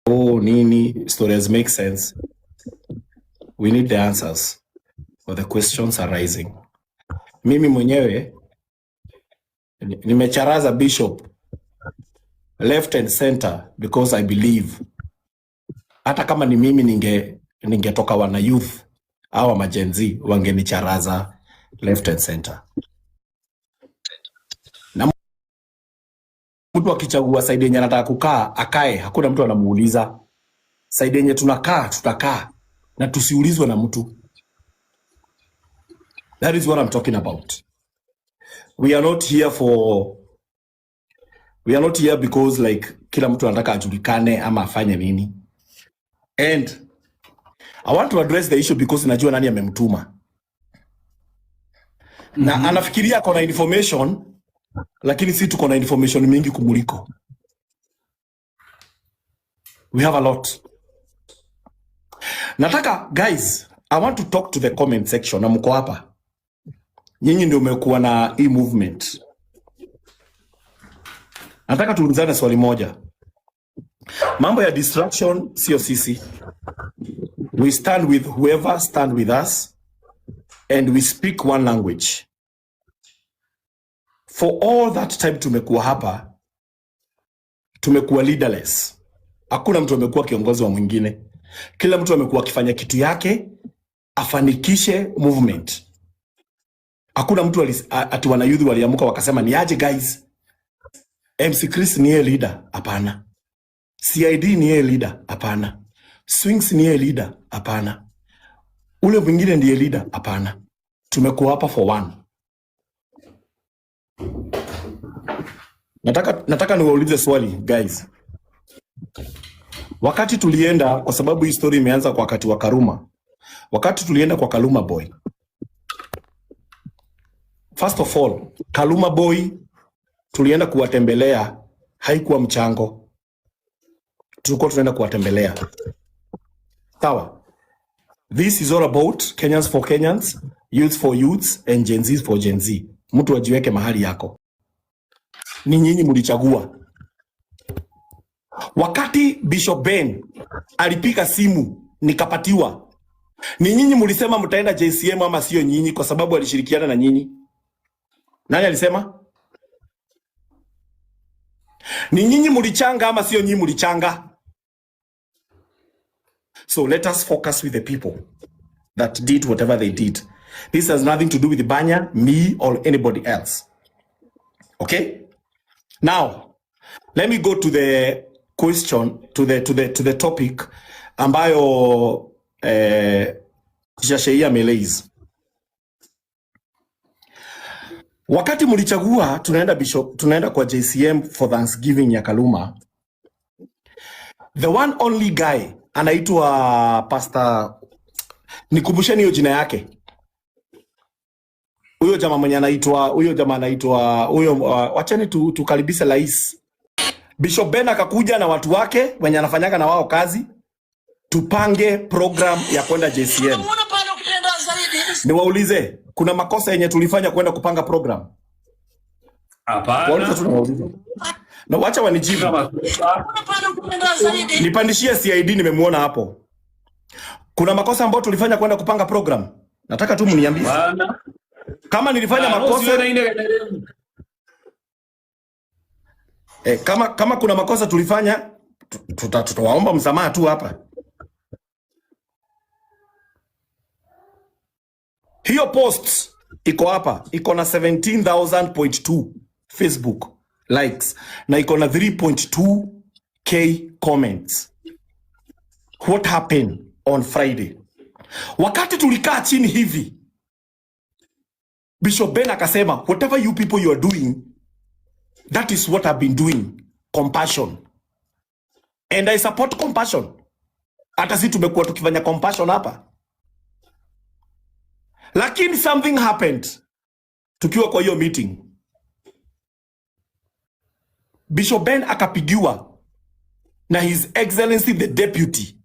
Oh, nini stories make sense. We need the answers for the questions arising. Mimi mwenyewe nimecharaza Bishop left and center because I believe hata kama ni mimi ningetoka wana youth au ma Gen Z wangenicharaza left and center. Na mtu akichagua side yenye anataka kukaa akae, hakuna mtu anamuuliza. Side yenye tunakaa tutakaa na tusiulizwe na mtu. That is what I'm talking about. We are not here for we are not here because like kila mtu anataka ajulikane ama afanye nini. And I want to address the issue because najua nani amemtuma na anafikiria ako na information, lakini si tuko na information mingi kumuliko. We have a lot. Nataka guys, I want to talk to the comment section na mko hapa. Nyinyi ndio mmekuwa na hii movement. Nataka tuulizane swali moja. Mambo ya distraction sio sisi. We stand with whoever stand with us and we speak one language. For all that time tumekuwa hapa, tumekuwa leaderless. Hakuna mtu amekuwa kiongozi wa mwingine. Kila mtu amekuwa akifanya kitu yake afanikishe movement. Hakuna mtu ati wanayouth waliamuka wakasema ni aje guys, MC Chris ni yeye leader? Hapana. CID ni yeye leader? Hapana. Swings ni yeye leader? Hapana. Ule mwingine ndiye leader? Hapana. Tumekuwa hapa for one. Nataka niwaulize swali guys. Wakati tulienda, kwa sababu hii story imeanza kwa wakati wa Karuma. Wakati tulienda kwa Kaluma Boy. First of all, Kaluma Boy tulienda kuwatembelea, haikuwa mchango. Tulikuwa tunaenda kuwatembelea. Sawa. This is all about Kenyans for Kenyans, youth for youths and Gen Z for Gen Z. Mtu ajiweke mahali yako. Ni nyinyi mlichagua. Wakati Bishop Ben alipiga simu nikapatiwa, ni nyinyi mlisema mtaenda JCM ama sio nyinyi? Kwa sababu alishirikiana na nyinyi. Nani alisema? Ni nyinyi mlichanga ama sio nyinyi mlichanga? So let us focus with the people that did whatever they did. This has nothing to do with Banya, me, or anybody else. Okay? Now, let me go to the question, to the topic ambayo Shashei amelaise. Wakati mlichagua tunaenda Bishop, tunaenda kwa JCM for Thanksgiving ya Kaluma. The one only guy anaitwa Pastor, nikumbusheni hiyo jina yake. Huyo jamaa mwenye anaitwa, huyo jamaa anaitwa huyo, wacheni tukaribishe rais. Bishop Ben akakuja na watu wake wenye anafanyaga na wao kazi, tupange program ya kwenda JCM. Niwaulize, kuna makosa yenye tulifanya kwenda kupanga program? Waulize Hapana. Tu nawauliza. Na wacha wanijibu. Kuna makosa. Nipandishie CID, nimemuona hapo. Kuna makosa ambayo tulifanya kwenda kupanga program? Nataka tu mniambie. Hapana. Kama nilifanya Ah, no, makosa siwe na ile kama kuna makosa tulifanya tutawaomba msamaha tu hapa. Hiyo post iko hapa, iko na 17,000.2 Facebook likes na iko na 3.2K comments. What happened on Friday? Wakati tulikaa chini hivi, Bishop Ben akasema whatever you people you are doing, that is what I've been doing, compassion. And I support compassion. Hata si tumekuwa tukifanya compassion hapa. Lakini something happened tukiwa kwa hiyo meeting. Bishop Ben akapigiwa na His Excellency the Deputy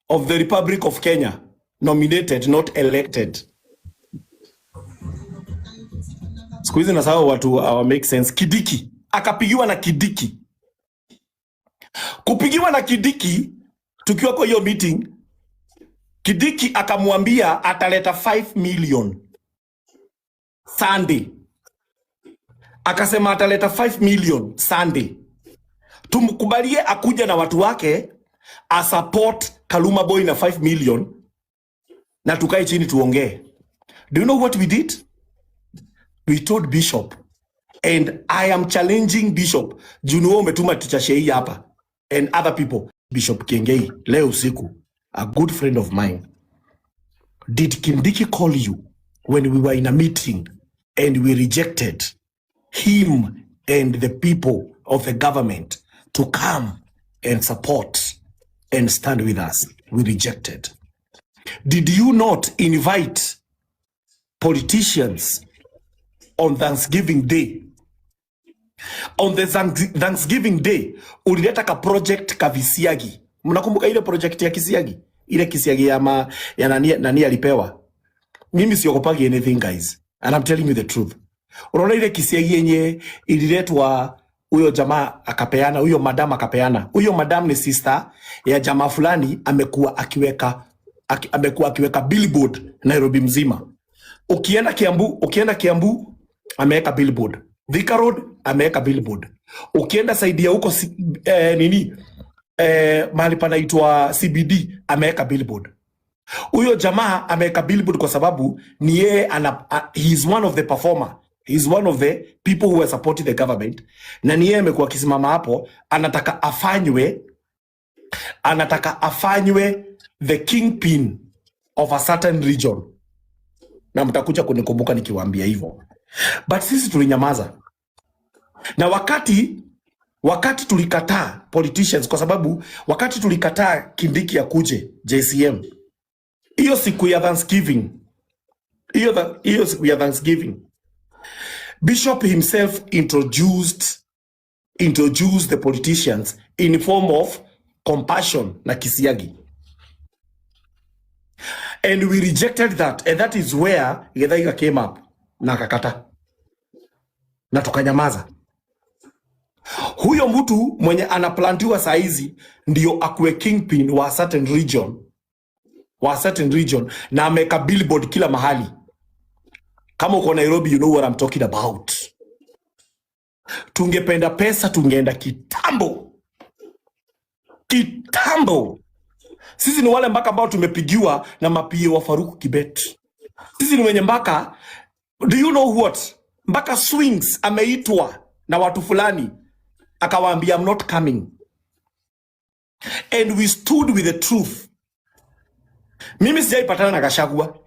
of the Republic of Kenya, nominated not elected. Siku hizi nasahau watu hawa make sense. Kidiki akapigiwa na Kidiki. Kupigiwa na Kidiki, Tukiwa kwa hiyo meeting, Kindiki akamwambia ataleta 5 million Sunday. Akasema ataleta 5 million Sunday. Tumkubalie akuja na watu wake asupport Kaluma Boy na 5 million na tukae chini tuongee. Do you know what we did? We told Bishop, and I am challenging Bishop. Juu ni wewe umetuma Teacher Shei hapa and other people. Bishop Kiengei leo usiku, a good friend of mine. Did Kindiki call you when we were in a meeting and we rejected him and the people of the government to come and support and stand with us? We rejected. Did you not invite politicians on Thanksgiving Day? On the Thanksgiving Day ulileta ka project ka Visiagi. Mnakumbuka ile project ya Kisiagi? Ile Kisiagi ya nani, nani alipewa? Mimi siokopagi anything, guys, and I'm telling you the truth. Unaona ile Kisiagi yenye ililetwa, huyo jamaa akapeana, huyo madam akapeana. Huyo madam ni sister ya jamaa fulani amekuwa akiweka billboard Nairobi mzima. Ukienda Kiambu ameweka billboard. Thika Road ameweka billboard. Ukienda side ya huko nini, mahali panaitwa CBD ameweka billboard. Huyo jamaa ameweka billboard kwa sababu ni yeye he is one of the performer. He is one of the people who are supporting the government, na ni yeye amekuwa akisimama hapo, anataka afanywe the kingpin of a certain region, na mtakuja kunikumbuka nikiwaambia hivyo, but sisi tulinyamaza. Na wakati tulikataa politicians, kwa sababu wakati tulikataa Kindiki akuje JCM hiyo siku ya Thanksgiving, hiyo siku ya Thanksgiving, Bishop himself introduced the politicians in form of Compassion na Kisiagi, and we rejected that, and that is where Githaiga came up na akakata na tukanyamaza. Huyo mtu mwenye anaplantiwa saizi ndio akuwe kingpin wa a certain region, wa a certain region, na ameweka billboard kila mahali. Kama uko Nairobi, you know what I'm talking about. Tungependa pesa tungeenda kitambo kitambo. Sisi ni wale mpaka ambao tumepigiwa na ma-PA wa Farouk Kibet. Sisi ni wenye mpaka, do you know what, mpaka Swings ameitwa na watu fulani akawaambia, "I'm not coming," and we stood with the truth. Mimi sijaipatana na Gachagua,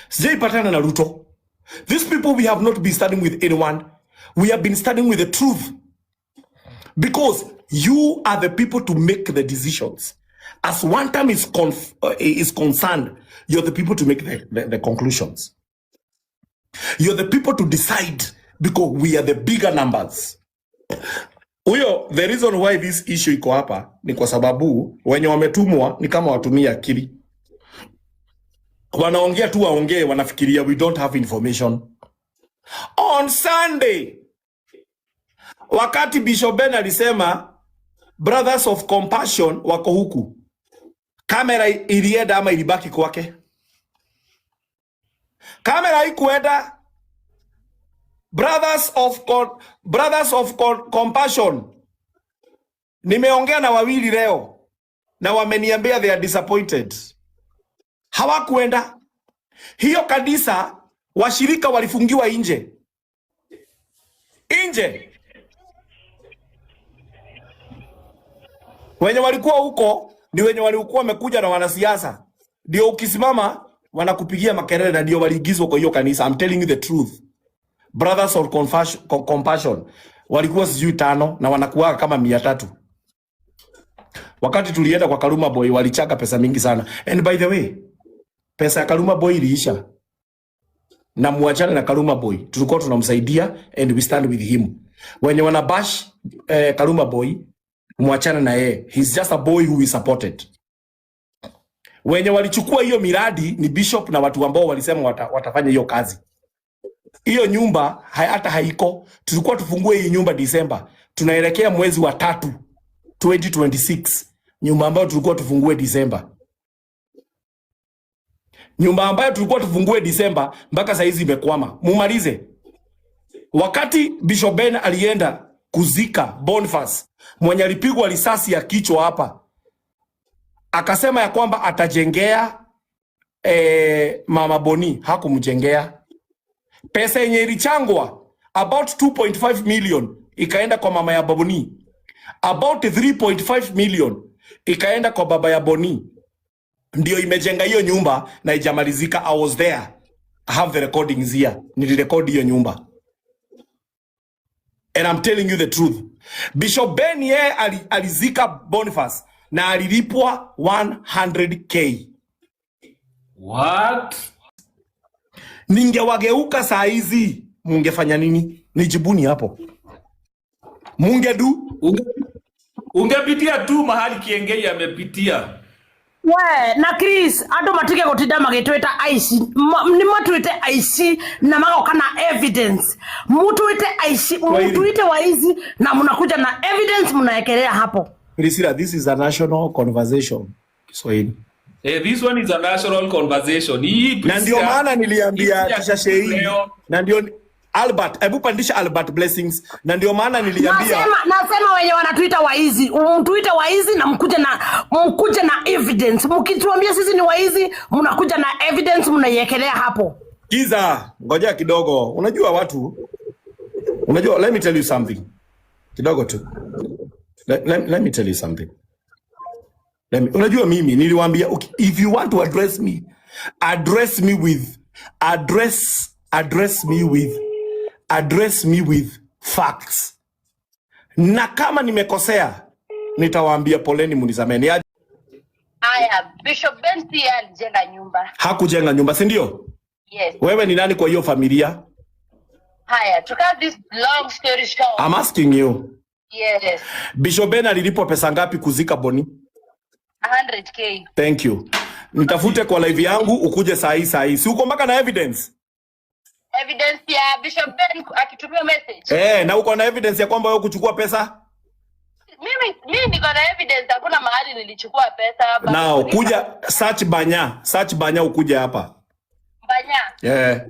sijaipatana na Ruto. These people, we have not been standing with anyone. We have been standing with the truth because you are the people to make the decisions. As one time is concerned, you're the people to make the conclusions. You're the people to decide because we are the bigger numbers. Huyo, the reason why this issue iko hapa ni kwa sababu wenye wametumwa ni kama watumia akili, wanaongea tu waongee, wanafikiria we don't have information. On Sunday, wakati Bishop Ben alisema Brothers of Compassion wako huku, kamera ilienda ama ilibaki kwake? Kamera haikuenda. Brothers of Compassion, nimeongea na wawili leo na wameniambia they are disappointed. Hawakuenda hiyo kanisa, washirika walifungiwa nje nje. Wenye walikuwa huko ni wenye walikuwa wamekuja na wanasiasa, ndio ukisimama wanakupigia makelele, na ndio waliingizwa kwa hiyo kanisa. I'm telling you the truth. Brothers of Compassion walikuwa sijui tano na wanakuwa kama 300. Wakati tulienda kwa Kaluma Boy walichaka pesa mingi sana. And by the way, pesa ya Kaluma Boy iliisha. Na muachane na Kaluma Boy, tulikuwa tunamsaidia and we stand with him. Wenye wana bash Kaluma Boy, muachane na yeye. He's just a boy who is supported. Wenye walichukua hiyo miradi ni bishop na watu ambao walisema watafanya hiyo kazi. Hiyo nyumba hata haiko. Tulikuwa tufungue hii nyumba Disemba, tunaelekea mwezi wa tatu 2026. Nyumba ambayo tulikuwa tufungue Disemba, nyumba ambayo tulikuwa tufungue Disemba mpaka saa hizi imekwama. Mumalize. Wakati Bishop Ben alienda kuzika Boniface mwenye alipigwa risasi ya kichwa hapa, akasema ya kwamba atajengea Mama Boni, hakumjengea. Pesa yenye ilichangwa about 2.5 million ikaenda kwa mama ya Boni, about 3.5 million ikaenda kwa baba ya Boni, ndio imejenga hiyo nyumba na ijamalizika. I was there, I have the recordings here, nilirekodi hiyo nyumba and I'm telling you the truth. Bishop Ben yeye alizika Boniface na alilipwa 100K. What? Ningewageuka saa hizi mungefanya nini? Nijibuni hapo, mungedu Ungepitia tu mahali Kiengei amepitia. We na Chris, andu matige gutinda magitwita aici. Ni matwite aici na magoka na evidence. Mutwite aici, Swahili. Mutwite waizi na mnakuja na evidence, mnaekelea hapo. Priscilla, this is a national conversation. Kiswahili. Eh, this one is a national conversation. Hii Na ndio Priscilla, maana niliambia hii si Tisha Shei leo. Na ndio Albert, hebu pandisha Albert Blessings, na ndio maana niliambia Nasema wenye wanatuita waizi, mtuite waizi na mkuje na evidence. Mkituambia sisi ni waizi, mnakuja na evidence, mnaiekelea hapo. Kiza, ngoja kidogo. Unajua watu, unajua, let me tell you something. Kidogo tu. Let me tell you something. Unajua mimi niliwaambia, okay, if you want to address me, address me with facts. Na kama nimekosea, nitawaambia poleni, munisameni. Haya, Bishop Ben si yeye alijenga nyumba. Hakujenga nyumba, si ndio? Yes. Wewe ni nani kwa hiyo familia? Haya, to cut this long story short. I'm asking you. Yes. Bishop Ben alilipwa pesa ngapi kuzika Boni? 100K. Thank you. Nitafute kwa live yangu ukuje saa hii saa hii. Si uko mpaka na evidence? Evidence ya Bishop Ben akitumia message. Eh, na uko na evidence ya kwamba wewe kuchukua pesa? Mimi niko na evidence, hakuna mahali nilichukua pesa. Baba Now Boni- kuja search Banya, search Banya ukuje hapa. Banya. Yeah.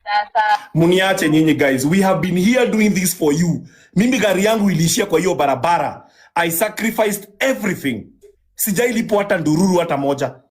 Sasa Muniache nyinyi guys. We have been here doing this for you. Mimi gari yangu iliishia kwa hiyo barabara. I sacrificed everything. Sijailipwa hata ndururu hata moja.